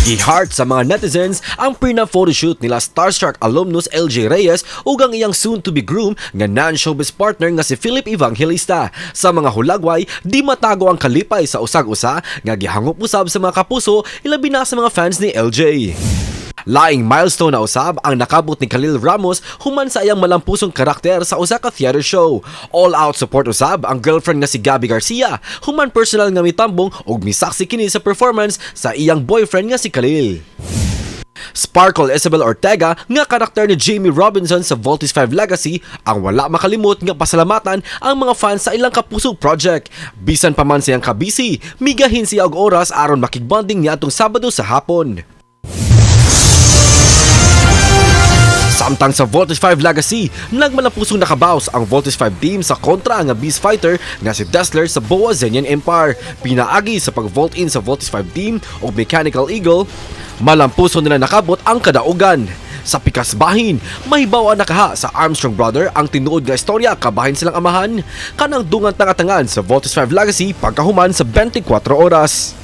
Gi-heart sa mga netizens ang prenup photoshoot nila Starstruck alumnus LJ Reyes ug ang iyang soon-to-be groom nga non-showbiz partner nga si Philip Evangelista. Sa mga hulagway, di matago ang kalipay sa usag-usa nga gihangop usab sa mga kapuso, ilabi na sa mga fans ni LJ. Laing milestone na usab ang nakabot ni Khalil Ramos human sa iyang malampusong karakter sa usa ka theater show. All out support usab ang girlfriend nga si Gabbi Garcia human personal nga mitambong ug misaksi kini sa performance sa iyang boyfriend nga si Khalil. Sparkle Isabel Ortega nga karakter ni Jamie Robinson sa Voltes 5 Legacy ang wala makalimot nga pasalamatan ang mga fans sa ilang kapuso project. Bisan pa man siyang kabisi, migahin siya og oras aron makigbonding niadtong Sabado sa hapon. Samtang sa Voltes 5 Legacy, nagmalapusong nakabaws ang Voltes 5 team sa kontra nga Beast Fighter nga si Dessler sa Boa Zenian Empire. Pinaagi sa pag-volt in sa Voltes 5 team o Mechanical Eagle, malampuso nila nakabot ang kadaugan. Sa pikas bahin, mahibaw na kaha sa Armstrong brother ang tinuod nga istorya kabahin silang amahan kanang dungan tangatangan sa Voltes 5 Legacy pagkahuman sa 24 oras.